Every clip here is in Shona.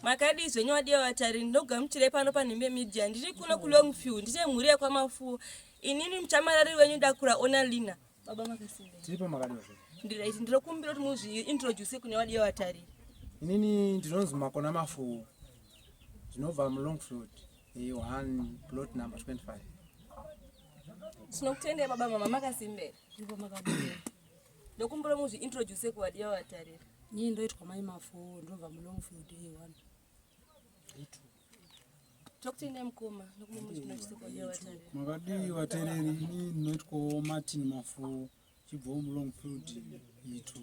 Makadii zvenyu vadiwa vatariri, ndinokugamuchirai pano paNhimbe Media. Ndiri kuno kuLongview, ndine mhuri yekwaMafuwo. Inini muchamarari wenyu Dakura Ona Lina. Baba makasimba. Tiripo makadiwa zvenyu. Ndiright, ndinokumbira kuti muzviintroduce kune vadiwa vatariri. Inini ndinonzi Makona Mafuwo. Ndinobva muLongfield, A1 plot number 25. Tinokutendai baba mama makasimbera. Tiripo makadiwa. Ndokumbira muzviintroduce kuvadiwa vatariri. Ini ndoitwa mai Mafuwo ndobva muLongfield A1. Tokutendai mukoma nokumbira muzviintroduce kuvadiwa vatariri. Makadii vatereri, ini ndinoitwawo Martin Mafuwo chibvawo muLongfield E2.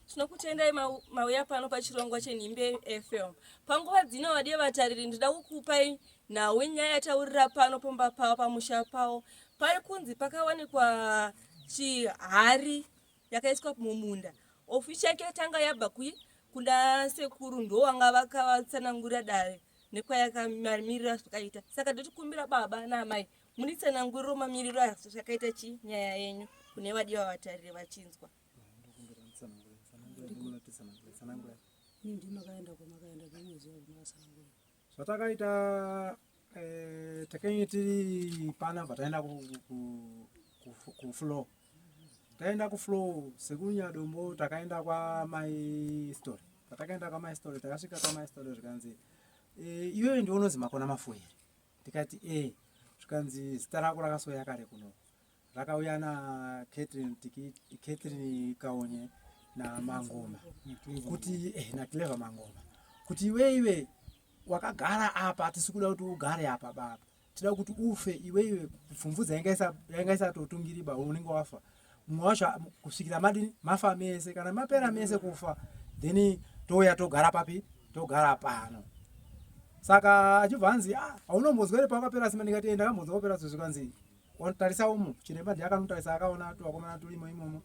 Tinokutendai mauya pano pachirongwa cheNhimbe FM. Panguva dzino vadiwa vatariri ndinoda kukupai nhau nyaya yataurira pano pamba pavo pamusha pavo. Pari kunzi pakawanikwa chihari yakaiswa mumunda ofishi yake yatanga yabva kui kuna sekuru ndowanga vakavatsanangurira dare nekwayakamamirira zvakaita saka ndotikumbira baba naamai munditsananguriro mamiriro azvakaita chi nyaya yenyu kune vadiwa vatariri vachinzwa. Zvatakaita eh, takange tiri panapa taenda kufloor taenda kufloor sekuru Nyadombo takaenda kwamai story patakaenda kwamai story takasvika kwamai story zvikanzi eh, iwewe ndiwe unonzi Makona Mafuwo here ndikati e zvikanzi zita rako rakasouya kare kuno rakauya na Catherine Tiki Catherine Kaonye na Mangoma kuti eh, na Clever Mangoma kuti iwe iwe wakagara apa hatisi kuda kuti ugare apa baba tida kuti ufe iwe iwe pfumvudza yanga isatotungiriba unenge wafa mumwe wacho kusvikira madini mafa mese kana mapera mese kufa then touya togara papi togara pano saka achibva anzi ah, haunombonzwa here pawakapera simba ndikati eh, ndakambonzwa kupera simba zvikanzi tarisa umu chiremba ndiye akanotarisa akaona tuvakomana turimo imomo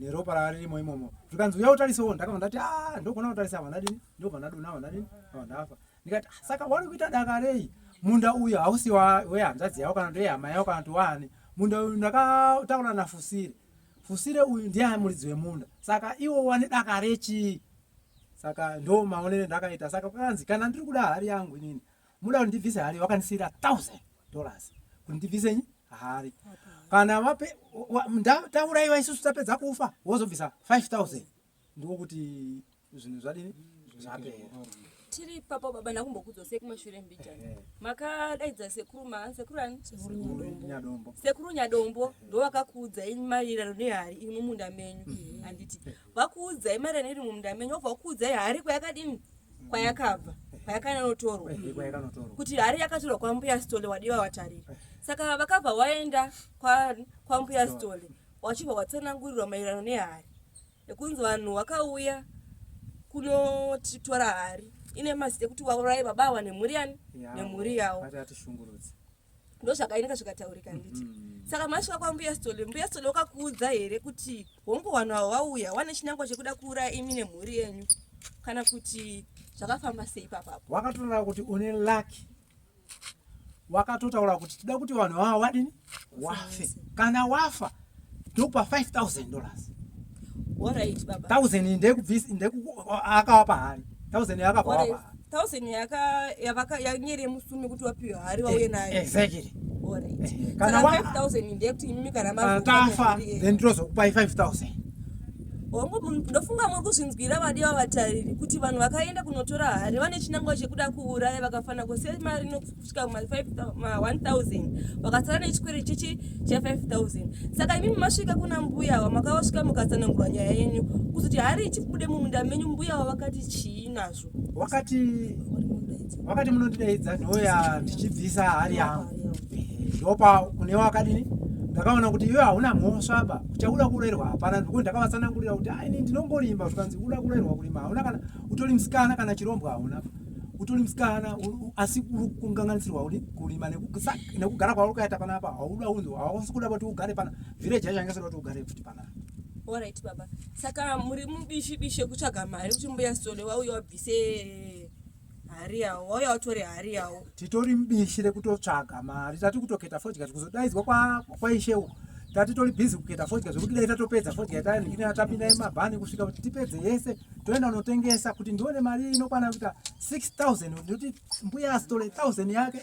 neropa raririmo imomo zvikanzi uya utarisewo ndakabva ndati ah ndogona kutarisa ava ndadini ndobva ndadona ava ndadini ava ndafa ndikati ah, saka wari kuita daka rei munda uyu hausi wehanzvadzi yavo kana kuti wehama yavo kana kuti waani munda uyu ndakataura nafusire fusire uyu ndiye muridzi wemunda saka iwo wane daka rechii saka ndo maonero ndakaita saka kwakanzi kana ndiri kuda hari yangu inini muda kuti ndibvise hari wakandisiira $1000 kuti ndibvisenyi hari kana vape tauraiwa isusu tapedza kufa wozobvisa 5000 ndiko kuti zvinhu zvadini zvapera tiri ipapo baba ndakumbokudzosei kumashure mbijana makadaidza sekuru ma sekuru ani Nyadombo sekuru Nyadombo ndo vakakuudzai maererano nehari iri mumunda menyu handiti vakuudzai maererano iri mumunda menyu vobva vakuudzai hari kwayakadini kwayakabva kwayakananotorwa kwayakanotorwa kuti hari yakatorwa kwambuya Stole wadiwa watariri saka vakabva waenda kwambuya Stole wachibva watsanangurirwa maererano nehari yekunzi vanhu vakauya kunotitora hari ine mazita ekuti wauraye baba ava nemhuri yani nemhuri yavo atishungurudza ndozvakaineka zvikataurika nditi saka masvika kwambuya Stole mbuya Stole wakakuudza here kuti hongu vanhu ava vauya wane chinangwa chekuda kuuraya imi nemhuri yenyu kana kuti zvakafamba sei papapo wakatotaura kuti une lucky wakatotaura kuti tida kuti vanhu vava wadini wafe kana wafa ndokupa $5000 alright baba 1000 ndekubvisa ndeku akawapa hari 1000 yakabva wapa hari 1000 yaka yavaka yanyere musumi kuti wapiwe hari wauye nayo exactly alright Kana kana 5000 ndeyekuti imimi kana kana mafa tafa then ndozokupai 5000 hongu ndofunga muri kuzvinzwira vadiwa vatariri kuti vanhu vakaenda kunotora hari vane chinangwa chekuda kuuraya vakafanira kusiya mari inosvika ma1000 vakasara nechikwere chechi che5000 saka imimi masvika kuna mbuya ava makavasvika mukatsanangurwa nyaya yenyu kuzoti hari ichibude mumunda menyu mbuya ava vakati chii nazvo wakati munondidaidza ndoya ndichibvisa hari yangu ndopa kune wakadini ndakaona kuti iwe hauna mhosva ba uchakuda kurerwa hapana nekuti ndakavatsanangurira kuti aini ndinongorima zvikanzi uda kurerwa kurima hauna kana utori musikana kana chirombwa hauna utori musikana asi uri kunganganisirwa uri kurima nekugara kwauri kuita panapa hauda unzi hausi kuda kuti ugare pana village yacho yangasida kuti ugare futi panapa Alright baba saka muri mubishi bishi yekutsvaga mari kuti mbuya Sithole wauya wabvise hari yawo wauya watore hari yawo titori mubishi rekutotsvaga mari tati kutoketa fodya kuzodaidzwa kwaishewo. Tatitori busy kuketa fodya zvekuti dai tatopedza fodya yatanikina tapinda yemabhani kusvika kuti tipedze yese toenda kunotengesa kuti ndione mari inokwana kuita 6000 nekuti mbuya asitore 1000 yake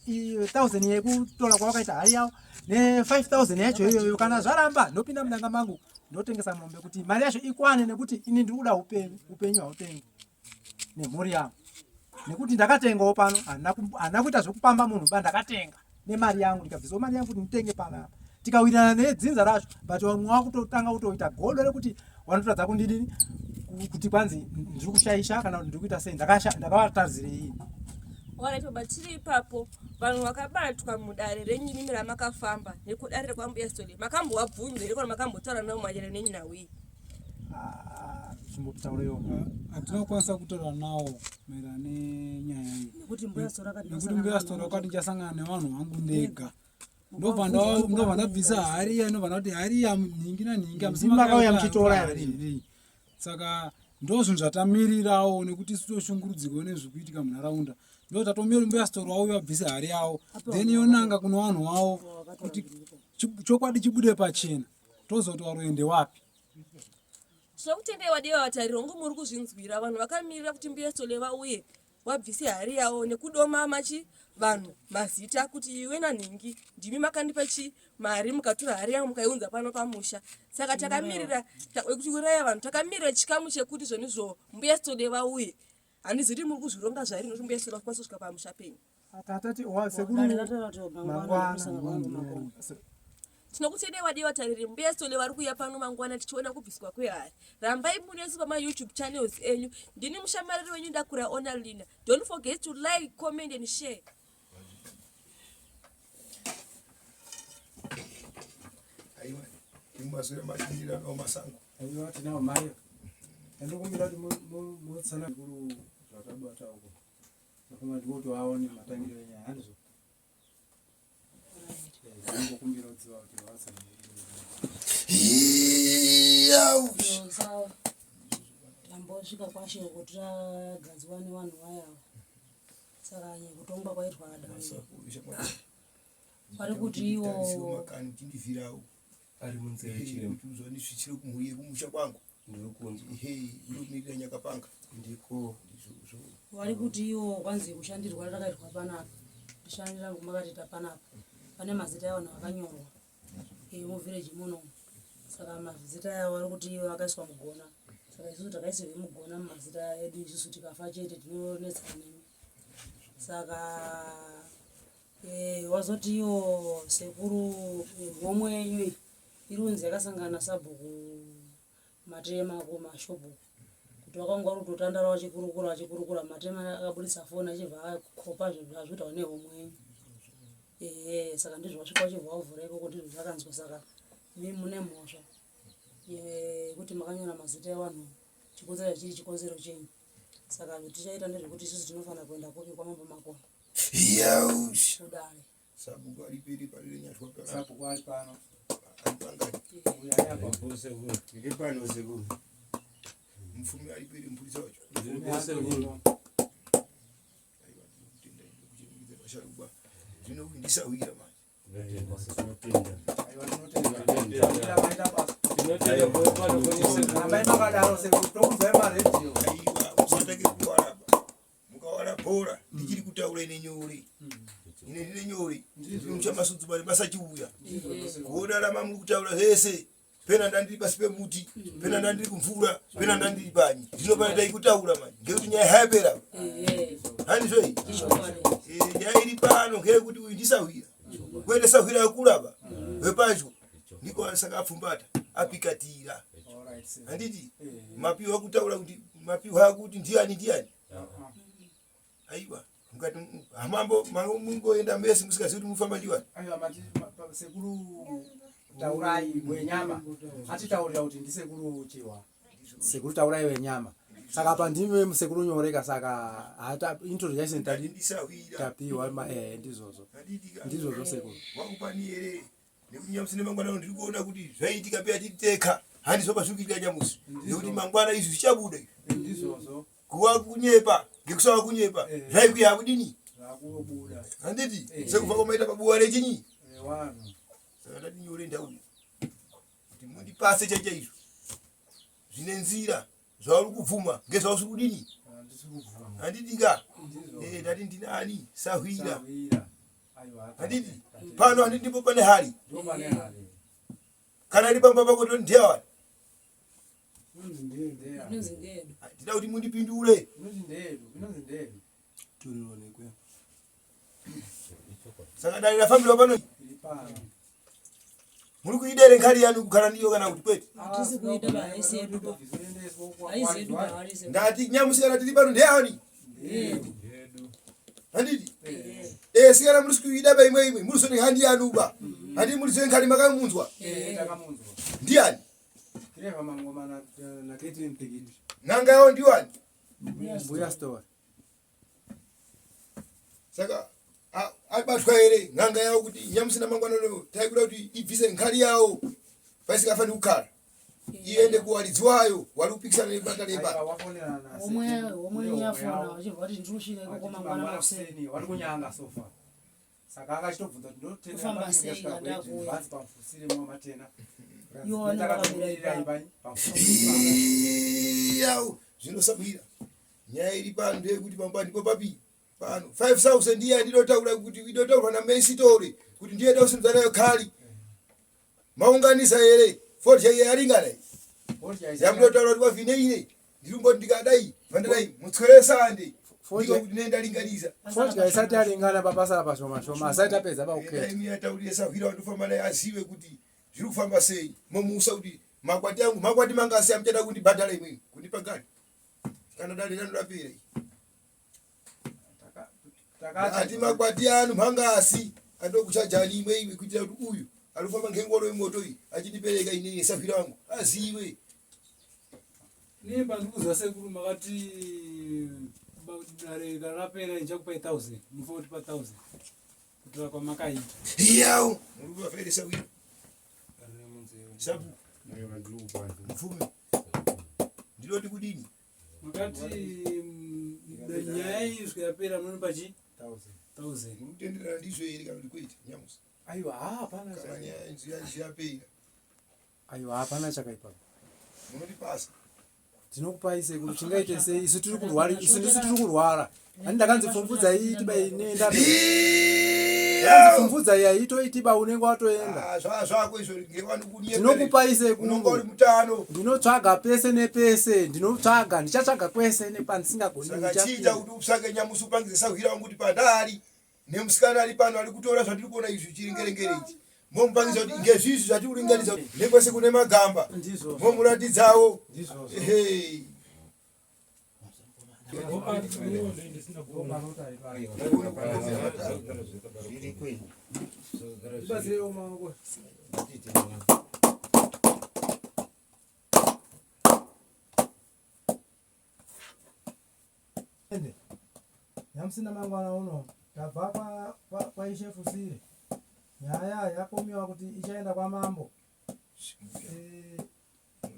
1000 yekutora kwavakaita hari yavo ne 5000 yacho iyoyo. Kana zvaramba ndopinda mudanga mangu ndotengesa mombe kuti mari yacho ikwane, nekuti ini ndiri kuda upenyu, upenyu hautengi nemhuri yangu, nekuti ndakatengawo pano, handina kuita zvekupamba munhu ba, ndakatenga nemari yangu, ndikabvisawo mari yangu kuti nditenge panapa, tikawirirana nedzinza racho. But vamwe vakutotanga kutoita godo rekuti vanotoratidza kundidini kuti kwanzi ndiri kushaisha kana kuti ndiri kuita sei, ndakavatadzirei. Alright baba, tiri ipapo. Vanhu vakabatwa mudare renyu imimi ramakafamba nekudare rekwambuya Sithole, makambovabvunza here kana makambotaura navo maererano nenyaya iyi? Ah, chimbotaura. Hatina kukwanisa kutaura nawo maererano nenyaya iyi nekuti mbuya Sithole akati nekuti mbuya Sithole wakati ndichasangana nevanhu vangu ndega, ndobva ndabvisa hari iya, ndobva ndati hari iya nhingi nanhingi hamusi Ndimi makauya muchitora hari here? Saka ndo zvinhu zvatamirirawo nekuti isu toshungurudzikawo nezviri kuitika munharaunda. Ndo tatomirira mbuya Sithole wauya vabvise hari yavo, then yonanga kune vanhu vavo kuti chokwadi chibude pachena, tozoti waroende wapi. Tinokutendai wadiwa vatariri wangu, muri kuzvinzwira. Vanhu vakamirira kuti mbuya Sithole vauye wabvise hari yavo nekudoma machi vanhu mazita kuti iwe nanhingi ndimi makandipa chi mari, mukatora hari yangu mukaiunza pano pamusha. Saka takamirira kuti uraya vanhu, takamirira chikamu chekuti zvonizvo mbuya Sithole vauye. Handizivi kuti muri kuzvironga zvairi nokuti mbuya Sithole vakwanisa kusvika pamusha penyu. Tatati sekuru mangwana. Tinokutendai wadiwa vatariri, mbuya Sithole vari kuuya pano mangwana tichiona kubviswa kwehari. Rambai munesu pamaYouTube channels enyu. Ndini mushamariri wenyu Ndakura Onalina. Don't forget to like, comment and share. Aiwa, imaswera mashinira no masango. Aiwa, tinawo mai. Ndinokumbira kuti mutsanangure zvatabata uko. Ndafunga ndiko kuti vaone matangiro enyaya, handizvo? Ndingokumbira kuziva kuti vatsanangure. Yaush. Sawa, tambosvika kwashe uko tagadziwa nevanhu vayava, saka kutongwa kwaitwa dare vari kuti ivo Makani uchindivhirawo. Ari munzeve chiremba. Kuti uzondisvitsire kumhuri yekumusha kwangu. Ndiri kunzwa. Ehe, ndomirira Nyakapanga. Ndiko. Ndizvozvo. Vari kuti ivo kwanzi kushandirwa rakaitwa panapa, kushandira makatiita panapa, pane mazita evanhu akanyorwa muvhireji muno. Saka mazita aya vari kuti ivo akaiswa mugona, saka isusu takaisirwe mugona mumazita edu isusu, tikafa chete tinonetsana nemi. Saka wazoti iwo sekuru, homwe yenyu iyi iri kunzi yakasangana nasabhuku Matema kumashopu, kuti vakanga vari kutotandara vachikurukura vachikurukura, Matema akabudisa foni achibva akopa zvinhu zvazvitaura nehomwe yenyu. Ehe, saka ndizvo vasvika vachibva vavhura ikoko, ndizvo zvakanzwa. Saka mi mune mhosva yekuti makanyora mazita evanhu chikonzero chiri chikonzero chenyu. Saka zvatichaita ndezvekuti isusu tinofanira kuenda kupi? Kwamambo Makona. Yaush. Kudare. Sabhuku ari piri pari renyashwa pana. Sabhuku ari pano. Ari pangani. Uyai apa. Ndiripo sekuru. Ndiri pano sekuru. Mupfumi ari piri, mupurisa wacho. Ndiripo sekuru. Aiwa, ndinokutenda, ndinokuchemedza vasharukwa. Zvino ndisahwira manje. Tinotenda. Aiwa, tinotenda. Maita basa. Tinotenda pano kwenyu sekuru. Rambai makadaro sekuru, tokunzwai maredhiyo. Aiwa, musatange kuwara ba. Mukawara bhora, ndichiri kutaura ine nyore. Ine ndine nyore. Muchamasudzu basa chiuya. Kuona rama muri kutaura zvese. Pena ndandiri pasi pemuti, pena ndandiri kumvura, pena ndandiri panyi. Zvino pana taikutaura manje. Ngekuti nyaya hayapera. Handizvo iyi? Ichokwadi. Nyaya iri pano ngeyekuti uyu ndisahwira. Kwete sahwira yekurapa. Wepadyo. Ndiko saka apfumbata, apikatira. Alright, sir. Handiti? Mapiwa kutaura kuti mapiwa kuti ndiani ndiani. Aiwa, mukati hamambo mungoenda mese musikazivi kuti mufamba ndiwani. Aiwa, mati sekuru Taurai wenyama atitaurira kuti ndisekuru Chihwa, sekuru Taurai wenyama. Saka apa ndimi musekuru Nyoreka, saka hata introduction tadi Ndisahwira. tapiwa ndizvozvo. Handiti ka? Ndizvozvo sekuru. Wakupani here? Nekuti nyamusi nemangwana ndiri kuona kuti zvaiitika peya tiri teka. Handizvo pazviri kuitika nyamusi. Nekuti mangwana izvi zvichabuda izvi. Ndizvozvo. Kuwa kunyepa, ngekusawa kunyepa. Zvaikuya kudini? Zvakubuda. Handiti? Sekubva kwamaita pabuwa rechinyi. Vanhu. Saka ndati nyore ndauya. Kuti mundipase chaichaizvo zvine nzira zvauri kubvuma ngezvausiri kudini handidika eh, ndati ndinani sahwira handidi pano handi ndipo pane hari kana iri pamba pako toti ndeyawani ndida kuti mundipindure saka dare rafambirwa pano muri kuida here nkari yanu kugara ndiyo kana kuti kwete Hatisi kuida ba haisi yedu ba. Haisi yedu ba haisi. Ndati nyamusikana tiri pano ndeyani handiti eh sikana muri kuida ba imwe imwe muri sone handi yanu ba handi muri sone nkari makamunzwa ndiani Kireva mangoma na na Ketrin Tikiti. N'anga yawo ndiwani Mbuya story. Saka abatwa here n'anga yawo kuti nyamusina mangwana uno taikuda kuti ibvise nkari yawo paisingafani kukara iende kuwaridzi wayo wari kupikisana nebata rebata. Omwe omwe yafona vachibva vati ndiri kusvika ikoko mangwana makuseni. Wari kunyanga sofa. Saka akachitobvunza kuti ndotenda sei kandakuuya. Vanzi pamufusire mwamatena. Iwo vanenge vakamira ipapo. Yawo zvinosahwira. Nyaya iri pano ndeyekuti pamba ndipo papi pano 5000 iya ndinotaura kuti inotaurwa naMesitore kuti ndiye dausimudza nayo kali maunganisa here fodya iye yaringana iyi yamunotaura kuti wavhine ine ndirimboti ndikadai vandadai mutswere sande ndiko kuti ne ndalinganiza Fodya isati yaringana papasara pashoma shoma asati apedza pauketa. Imi ataurire sahwira wandofamba naye azive kuti zviri kufamba sei momuusa kuti makwati angu makwati mangasi amuchada kundibhadhara imwimwi kundipa gari kana dare ranu rapera ati makwati anu mangasi andokuchajani imwe imwe kuitira kuti uyu arikufamba ngengoro yemoto iyi achindipereka inini sahwira wangu azive Nimba ndikuziva sekuru makati dare kana rapera ndichakupai 1000 munofanira kutipa 1000 kutora kwamakaita. Iyawo muri kuvafere sahwira sabu mupfumi ndinoti kudini Makati nyaya iyi kusvika yapera munonipa chi 1000. Muri kutenderana ndizvo here kana kuti kwete nyamusi? Aiwa hapana Kana nyaya yapera. Aiwa hapana chakaipa. Munotipasa. Tinokupai sekuru chingaite sei isu tiri kurwara isu ndisu tiri kurwara. Ani ndakanzi pfumvudza iyi tiba ine ndape. Ndakanzi pfumvudza iyi haitoiti ba unenge watoenda. Ah, zvako izvo ngewanokunyepere. Tinokupai Unonga uri sekuru. mutano. Ndinotsvaga pese nepese ndinotsvaga ndichatsvaga kwese nepandisingagoni Saka chiita ndichafira. kuti upsake nyamusi upangidze sahwira wangu kuti pandari nemusikana ari pano ari kutora zvatiri kuona izvi chiringerengere ichi momupangidza kuti ngezvizvi zvatiri kuringanidza nekwese kune magamba Ndizvozvo. momuratidzawo Ndizvozvo. Ehe. Ndibatsirewo maoko. Ende nyamusina mangwana uno tabva kwaishe Fusire nyaya yakomiwa kuti ichaenda kwamambo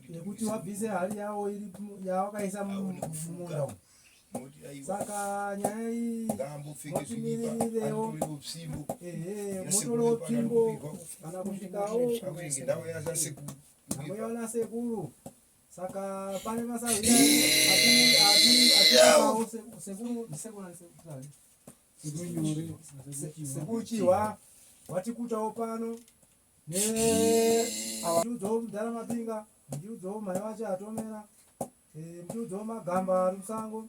yekuti wabvise hari yawo iri yawakaisa mumunda umu. Saka nyaya iyi motimiririrewo ehe motorewo tsvimbo kana kusvikawo nhambo sekuru. Saka pane masahwira atiawo sekuru ndisekuru ani sekuru sekuru Chihwa watikutawo pano ne awa ndiudzawo mudhara Mapinga ndiudzawo mai wacho atomera ndiudzawo magamba ari musango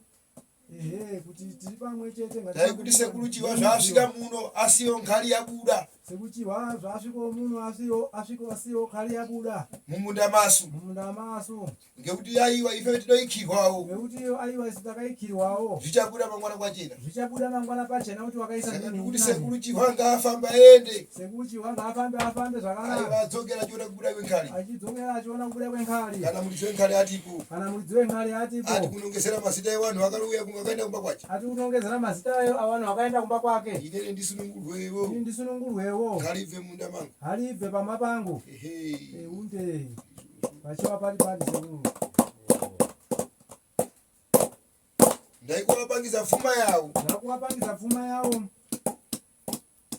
ehe kuti tiri pamwe chete ngati- Dai kuti sekuru Chihwa zvaasvika muno asiyo nkari yabuda. Sekuru Chihwa zvaasvikawo muno asiyo asvika asiyo nkari yabuda. Mumunda masu. Mumunda masu. Ngekuti aiwa ife tinoikirwawo. Ngekuti aiwa isu takaikirwawo. Zvichabuda mangwana kwachena. Zvichabuda mangwana pachena kuti wakaisa Saka nini kuti nani. sekuru Chihwa ngaafambe aende. Sekuru Chihwa ngaafambe afambe zvakanaka. Aiwa adzokera achiona kubuda kwenkari. Achidzokera achiona kubuda kwenkari. Kana muridzi wenkari atipo. Kana muridzi wenkari atipo. Ati kunongezera mazita evanhu vakauya kunga vakaenda kumba kwache. Ati kunongezera mazita evanhu vakaenda kumba kwake. Inene ndisunungurwewo. Ini ndisunungurwewo. Nkari ibve munda mangu. Hari ibve pamba pangu. Ehe. Eunde. Vachiva pari pari sekuru. Ndaikuvapangidza pfuma yavo. Ndaikuvapangidza pfuma yavo.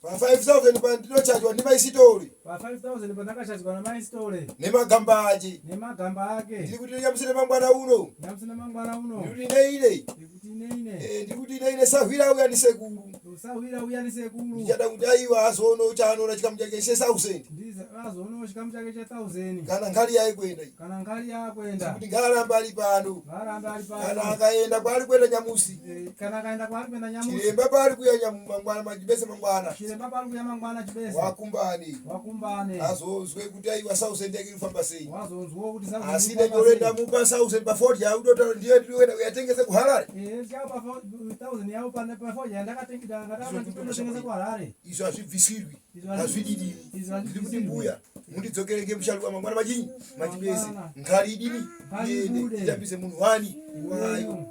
Pa 5000 pandinochajwa ndimaisitori. Pa 5000 pandakachajwa namaisitore. Nemagamba ache. Nemagamba ake. Ndiri kuti nyamusine mangwana uno. Nyamusine mangwana uno. Ndiri kuti neine. Ndiri kuti neine. Eh, ndiri kuti neine sahwira uya ndisekuru. Sahwira uya ndisekuru. Ndichada kuti aiwa azoonawo chaanoona chikamu chake che 1000. Ndiza azoonawo chikamu chake che 1000. Kana nkhali yaikuenda. Kana nkhali yakuenda. Kuti ngaarambe ari pano. Ngaarambe ari pano. Kana akaenda kwaari kuenda nyamusi. Eh, kana akaenda kwaari kuenda nyamusi. Chiremba paari kuya mangwana machibese mangwana. Chiremba paari kuya mangwana chibese. Wakumbane. Wakumbane. Azonzwe kuti aiwa 1000 yake irikufamba sei. Wazonzwa kuti 1000. Asi nenyore ndamupa 1000 pa 40 yakutotaura ndiyo ndiri kuenda kuyatengese kuHarare. Eh, chapa 1000 yavo pa 40 yandakatengesa ndakatengesa kuHarare. Izvo hazvibvisirwi. Hazvididi. Ndiri kuti mbuya mundidzokere ngemusharuka mangwana machinyi machibese. Nkari idini iende titambise munhu wani wayo.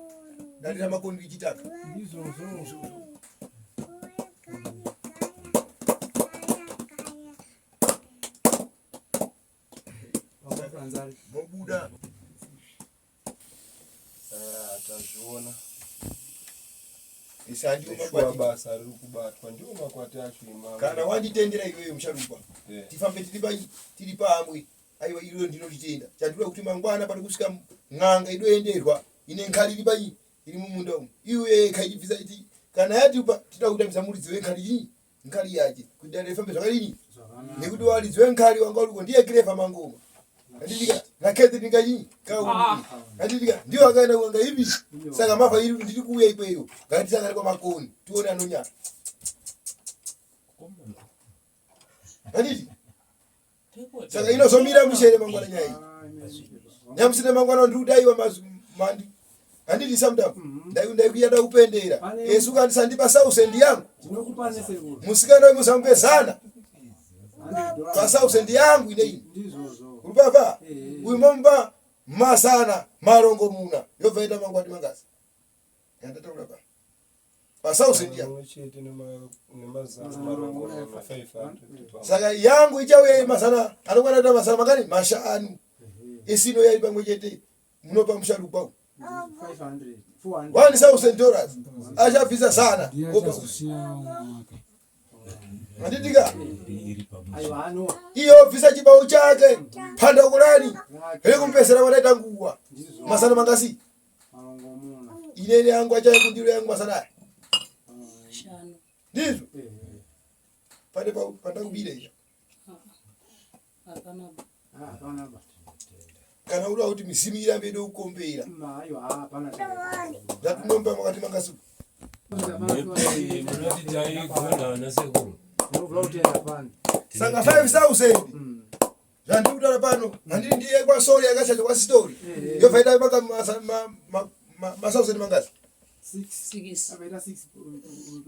Ndandira makoni ndichitaka. Ndizvozvo. Mobuda. Tazviona. Isi handiwo Shuwa makwati. basa riri kubatwa ndiwo makwati acho imama. Kana wanditendera iwewe musharukwa. Tifambe tiri pa tiri pamwe. Aiwa iro ndinotitenda. Chandinoda kuti mangwana pari kusvika n'anga idoenderwa ine nkari iri pai iri mumunda umu. Iwe kaibvisa iti kana yatipa tinoda kutambisa muridzi wenkari iyi. Nkari yache kuti dare rifambe zvakadini? Nekuti waridzi wenkari wanga uriko ndiye Clever Mangoma. Handitika na Catherine kanyi kauri. Handitika ndiyo akaenda kuanga ipi. Saka mava iri ndiri kuuya ikweyo. Ngatisangane kwa Makoni tione anonyara. Handiti? Saka inozomira mushere mangwana nyaya iyi. Nyamusine mangwana ndiri kudaiwa mazu mandi. Handiti samutapo. Ndai ndai kupendera. Yesu kandisandipa 1000 yangu. Ndinokupa nesekuru. Musikana uyu musamupe zana. Pa 1000 yangu inei. Ndizvozvo. Urupapa? Uyu mamupa masana marongo muna. Yobva ita mangwati mangasi. Yandataura pa. Pa 1000 yangu. Pamwe chete nemazana marongo na 500. Saka yangu ichauya mazana anokwana kuita mazana mangani? Mashanu. Isino yari pamwe chete munopa musharukwa uyu. 500. 400. $1000 achabvisa zana. Ndiye Opa. achazosiya mwaka. Handitika? Aiwa ano. Iye obvisa chibao chake panda kulani rekumupesera wadaita nguwa Ndizvo. masana mangasi Marongo muna. inene yangu achaya kundiro yangu masana aya Shanu. ndizvo Eh. pane pandakubira izvo Hapana. Ah, hapana ba. kana uda kuti mizimu irambe ide kukombera Aiwa hapana. ndatinomba makati mangasi Munoti taigona vana sekuru. Ndinobva kutenda pano. saka 5000 zvandiri kutaura pano handiri ndiye kwasori yakachacha kwasitori yobva ida ma1000 mangasi 6. 6. Apaita 6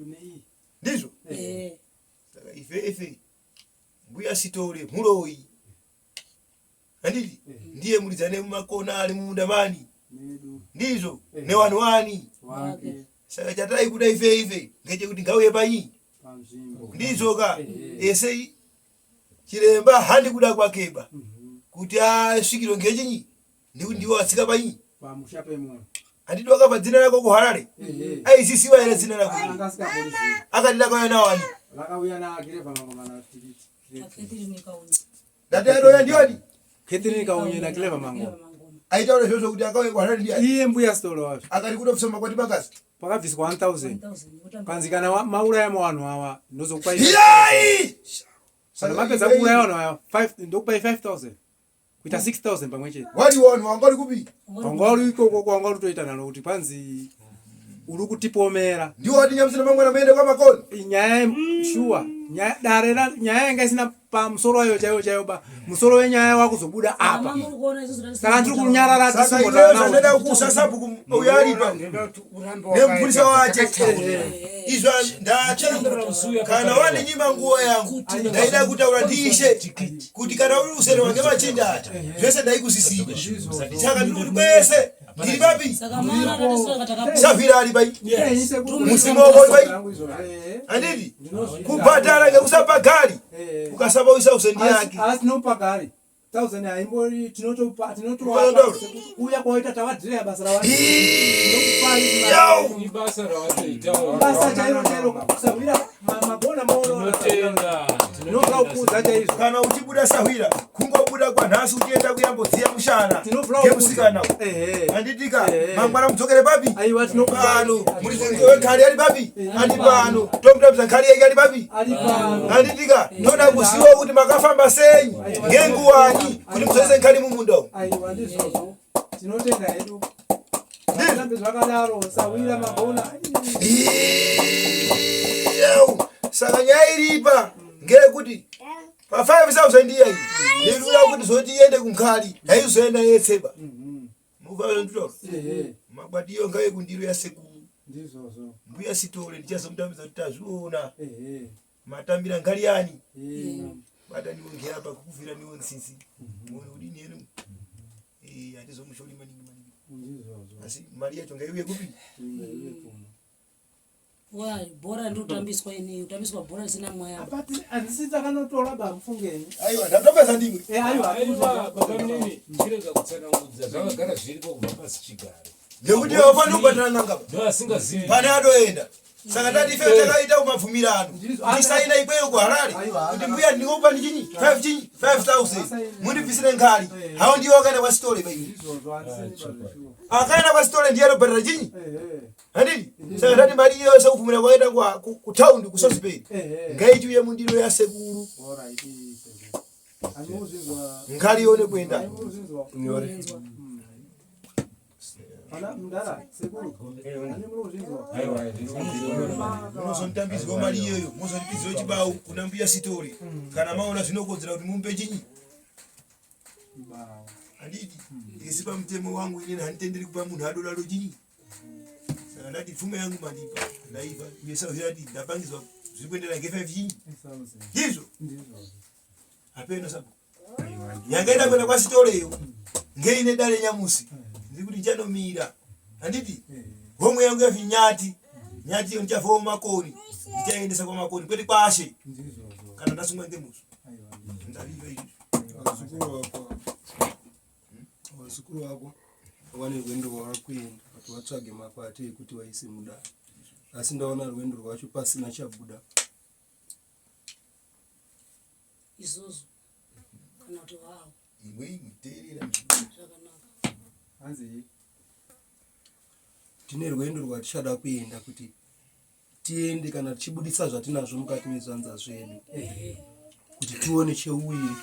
nei. ndizvo Eh. saka ife ife mbuya sitore muroyi handiti ndiye muridzi mumakona ari mumunda mani Medu. ndizvo newanhu wani Wake saka chatai kuda ife ife ngechekuti ngauye panyi panzvimbo. ndizvo ka ese chiremba handi kuda kwakeba kuti asvikirwe ngechinyi ndikuti ndiwo atsika panyi Pamusha pemunhu. handiti wakabva dzina rako kuharare Ehe. aisisiwa here dzina rako Anga asingabonizivi. akati rakauya nawani Rakauya naKireva Mangoma tikiti. Catherine Kaunye. ndati aitoya ndiwani Catherine Kaunye naKireva Mangoma. aitaura izvozvo kuti akauya kuharare ndiani Iye mbuya sitoro wacho. akati kutobvisa makwati makasi Pakabviswa 1000. 1000. Kanzi kana mauraya vanhu ava ndozokupai. Iyai! Kana mapedza kuuraya vanhu ava 5 ndokupai 5000. Kuita 6000 pamwe chete. Wari wanhu wanga uri kupi? Wanga uri ikoko kwanga uri kutoita nalo kuti panzi uri kutipomera. Ndiwo wati nyamusina mangwana muende kwaMakoni. Nyaya shuwa nyaya dare nyaya yanga isina pamusoro wayo chaiwo chaiwo ba musoro wenyaya wakuzobuda apa. Saka ndiri kunyarara Saka iwewe zvandoda kuusa sabhuku uyo aripa nemupurisa wache izvo ndati kana wandinyima nguva yangu ndaida kutaura ndiishe kuti kana uri userwa ngemachinda aya zvese ndaikusisira saka ndiri kuti kwese ndiri papi safira ari pai musimoko pai handiti kubhadhara ngekusapa gari ukasapa uisa usendi yake Asi nopagari. 1000 haimbori tinotopa tinotoapa Unotaura. kuuya kwawaita tawadhireya basa rawa Yau! Ibasa rawatoitawo. Basa chairo chairo kusahwira magona maono. Tinotenda. Tinobva kuudza chaizvo. Kana uchibuda sahwira, kungobuda kwanhasi uchienda kuyambodziya mushana Tinobva kuudza. ngemusikana. Ehe. Handitika Ehe. mangwana mudzokere papi? Aiwa tinokupa Pano. Muridzi wekhali ari papi? Ari pano. Tomutambisa khali yake ari papi? Ari pano. Handitika toda kuziva kuti makafamba sei ngenguwani kuti muzoise nkhali mumunda umu. Aiwa ndizvozvo. Tinotenda hedu. Zvirambe zvakadaro sahwira magona. Yau! Saka nyaya iripa ngeyekuti pa 5000 iyayi ndinoda kuti zoti iende kunkhali haizoenda yetseba. Mukazonditaura Ehe. makwatiyo ngave kundiro yasekuru Ndizvozvo. mbuya Sitole ndichazomutambidza kuti tazviona Ehe. matambira nkhali yani Eh. bata niwo ngeapa kukuvhira niwo ntsitsi muone kudini yenu. Eh, hatizomushori maningi maningi. Ndizvozvo. Asi mari yacho ngaiuye kupi? Ngaiuye kuno. Wa bhora ndikutambiswa ini, kutambiswa bhora risina mweya. Apati handisi takanotora ba mufungeni. Aiwa, ndatopedza ndimwe. Eh aiwa. Aiwa, baba munini, chirega kutsanangudza zvakagara zviripo kubva pasi chigare. Nekuti haufaniri kubatana n'anga pa. Ndo asingazivi. Pane atoenda. Saka tati ife takaita kumabvumirano ndisaina ikweyo kuHarare Aiwa. kuti mbuya ndingokupa ndichinyi 5 chinyi 5000 mundibvisire nkhali. Hawo ndiwo akaenda kwaSitole bai. Ndizvozvo handisi pazvishuwo. Akaenda kwaSitole ndiye anobhadhara chinyi. Ehe. Handiti saka tati mari iyo sekubvumira kwakaita kutaundi kuSosiperi Ehe. ngaichiuye mundiro yasekuru. Alright. Andikuzvinzwa. Nkhali ione kuenda. Andikuzvinzwa. Inzwa. Ana mudara sekuru. Ani muri kuzvinzwa. Aiwa, Munozonditambidzwa mari iyoyo mozondipidzwa chibau kuna mbuya Sitole kana maona zvinokodzera kuti mumupe chinyi. Chibao. Handiti isi pamutemo wangu inini handitenderi kupa munhu adodado chinyi. Saka ndati pfuma yangu mandipa ndaipa uye sauzirati ndapangidzwa zviri kuenderana nge5 chinyi. 1000. Ndizvo. Ndizvozvo. Hapeno sabo yangaenda kuenda kwaSitoleyo ngeine dare nyamusi ndiri kuti ndichanomira. Handiti homwe yangu yavinyati nyati iyo ndichavhawo makoni ndichaendesa kwamakoni kwete kwashe. Ndizvozvo. Kana ndasungwa ngemusi Aiwa. ndaviva izvi. Vazukuru vako, vazukuru vako vane rwendo rwavari kuenda kuti vatsvage makwati ekuti vaise mudare, asi ndaona rwendo rwacho pasina chabuda. Isusu kana kuti wao. Imwe teerera. Zvakanaka. Hanzi Tine rwendo rwatichada kuenda kuti tiende kana tichibudisa zvatinazvo mukati mezvanza zvedu kuti tione cheuwiri.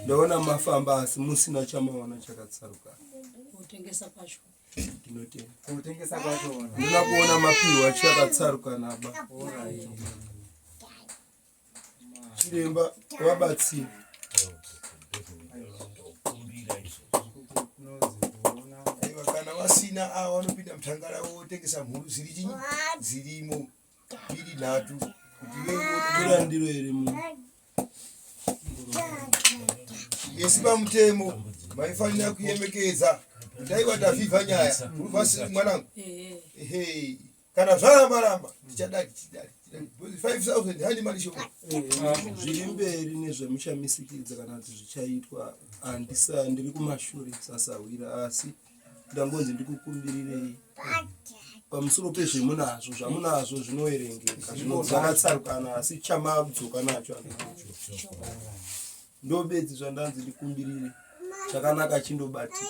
Ndaona mafamba asi musina chamaona chakatsarukana. Kutengesa kwacho. Ndinotenda. Kutengesa kwachona. Ndinoda kuona mapiwa chakatsarukana ba. Alright. Chiremba vabatsiri. Kunozi kuona. Aiwa, kana vasina ava vanopinda mutangara votengesa mhuru dziri chinyi dzirimo mbiri nhatu kuti Tora ndiro iri mu isi pamutemo maifanira kuyemekedza kuti aiwa tavhivha nyaya uruvasi mwanangu. Ehe. Ehe, kana zvaramba ramba tichadai tichidai tichidai 5000 handi mari shoma. Zviri mberi nezvamuchamisikidza kana kuti zvichaitwa handisa ndiri kumashure sasahwira, asi ndangonzi ndikukumbirirei pamusoro pezvemunazvo zvamunazvo zvinoverengeka zvino zvakatsarukana asi chamadzoka nacho handinacho ndobedzi zvandanzi ndikumbirire chakanaka chindobatika.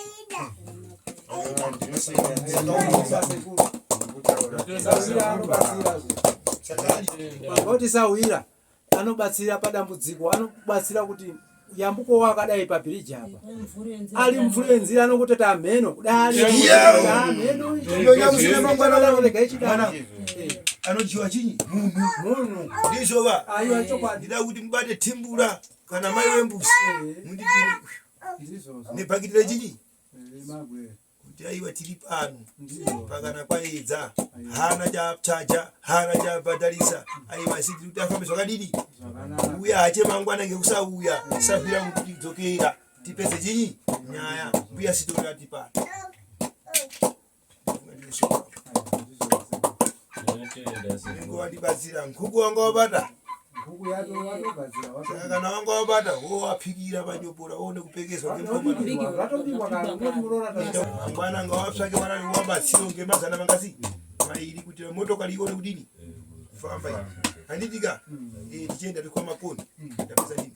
Sekuru. Sahwira anobatsira zve. Ngoti sahwira anobatsira padambudziko, anobatsira kuti yambuko wakadai pabhiriji apa. Mvuri Ali mvuri wenzira anokutota amheno kudai. Amheno. Nyamusina mangwana rega ichidai. mwanangu anodyiwa chinyi munhu. Munhu. Ndizvova. Aiwa chokwadi. Ndida kuti mubate timbura kana mai wembuzi mundipire Ndizvozvo. nebhakiti rechinyi Magwere. kuti aiwa tiri pano. Ndizvo. Pakana kwaedza hana chachaja hana chabhadharisa aiwa asi tiri kuti afambe zvakadini. Zvakanaka. Uya hache mangwana ngekusauya sahwira mukutidzokera tipedze chinyi nyaya mbuya Sitori atipano. Tinotenda sekuru. Nenge wandibatsira nkuku wanga wabata. Huku yato watogadzira Saka kana wanga wabata wowapikira panyopora woone kupekezwa ngemukomana. Vatobikwa kare unoti muroora ta Mangwana ngawatsvake wana wabatsiro ngemazana mangasi mairi kuti motokari ione kudini kufamba iyi. Handiti ka? Eh, tichienda tikwa makoni. Ndapedza nini?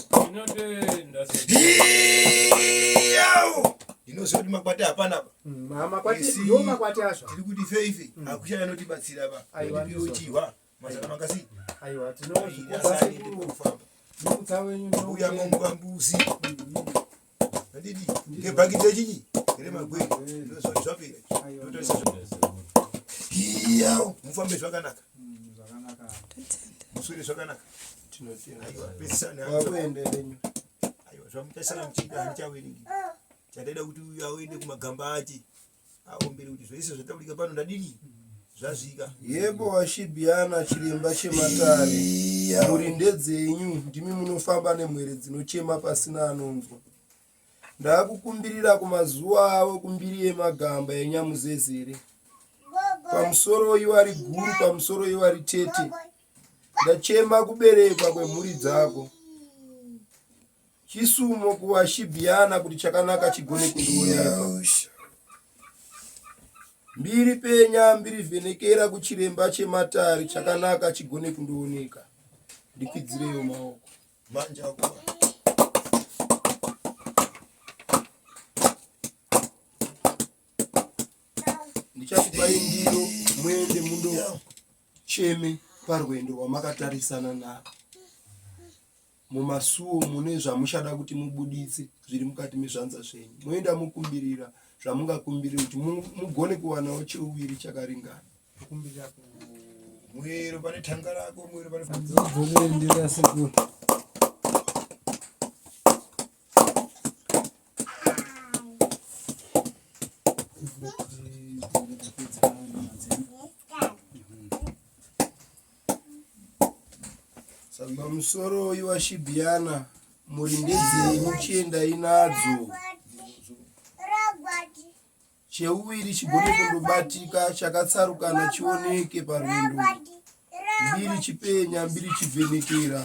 Tinotenda. Iyao! Ndinoziva kuti makwati hapana apa. Makwati Isi- ndo makwati azvo. Tiri kuti ife ife hakuchaya anotibatsira pa. Aiwa, Ndipiwe ndizvo. chihwa mazana mangasi. Aiwa Mairi tinozvikudza asani sekuru. ndikufamba. Mutsa wenyu Mbuya momba mbuzi. Handiti ngebhakiti rechinyi remagwere. Ndozvo zvapera. Aiwa. Ndotarisa Iyao! Mufambe zvakanaka. Zvakanaka. Muswere zvakanaka. Tinotenda. Aiwa, pesisani. Wakuenderenyu. Aiwa, zvamuchasara muchiita handichaverengi. Chandaida kuti uyu aende kumagamba ache aombere kuti zvese zvataurika pano ndadini zvazvika. Yebo washibhiyana chiremba chematare. Mhuri ndedzenyu, ndimi munofamba nemhwere dzinochema pasina anonzwa. Ndakukumbirira kumazuva avo kumbiri yemagamba enyamuzezere. Pamusoro iwari guru, pamusoro iwari tete. Ndachema kuberekwa kwemhuri dzako. Chisumo kuwashibhiyana kuti chakanaka chigone kundionekwa. Mbiri penya, mbiri vhenekera kuchiremba chematare chakanaka chigone kundooneka. Ndikwidzireyo maoko. Manje akuwa. Ndichakupai ndiro muende mundocheme parwendo rwamakatarisana naro. Mumasuo mune zvamuchada kuti mubuditse zviri mukati mezvanza zvenyu. Moenda mukumbirira zvamungakumbirira kuti mugone kuwanawo cheuviri chakaringana. Kukumbirira ku Mwero pane thanga rako, mwero pane Dzorere ndiro yasekuru. Pamusoro iwashibhiyana mhuri ndedzenyu chiendai nadzo. Cheuviri chigone kundobatika chakatsarukana chioneke parwendo. Mbiri chipenya, mbiri chivhenekera,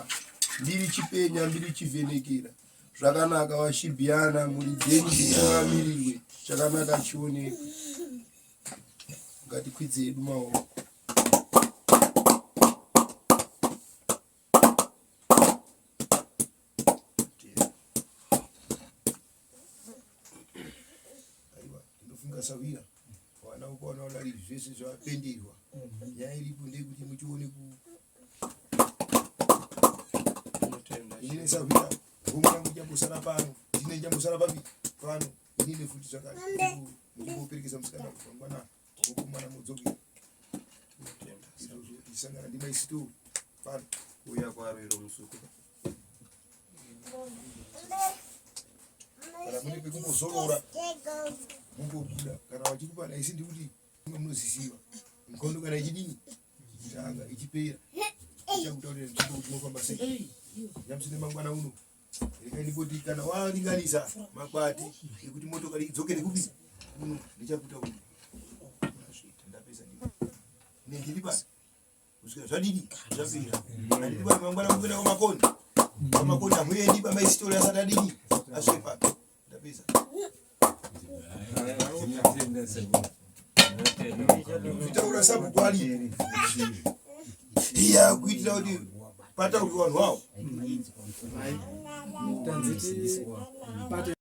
mbiri chipenya, mbiri chivhenekera. Zvakanaka washibhiyana mhuri dzenyu dzitungamirirwe chakanaka chioneke. Ngatikwidze hedu maoko. Aiwa, ndinofunga sawira. Wana ukaona wadari zvese zvapenderwa. Nyaya iripo ndeyekuti muchione ku inini sawira homwe yangu ichambosara pano, ndine ichambosara papi pano, inini futi zvakare. Ndikuperekeza musikana mangwana vokomana mudzokera. Izvozvo tichisangana ndimaisitori pano. Uya kwaro iro musuku. Kana mune pekumbozorora mungobuda kana vachikupa naisi ndikuti munozisiva mikondo kana ichidini ichitanga ichipera ichakutaurira nzvimbo kuti unofamba sei nyamusine mangwana uno rekai ndingoti kana waringanisa makwati ekuti motokari idzokere kupi kuno ndichakutaurira ndapedza ndiri pasi kusvika zvadini zvapera handiti vanhu mangwana mukuenda kwamakoni kwamakoni hamuendi pamaisitori asati adini asvike papi ndapedza Tinotenda sekuru. Tinotenda. zvitaura sabhuku aripo iya kuitira kuti pataurwe vanhu avo Tanziti pate.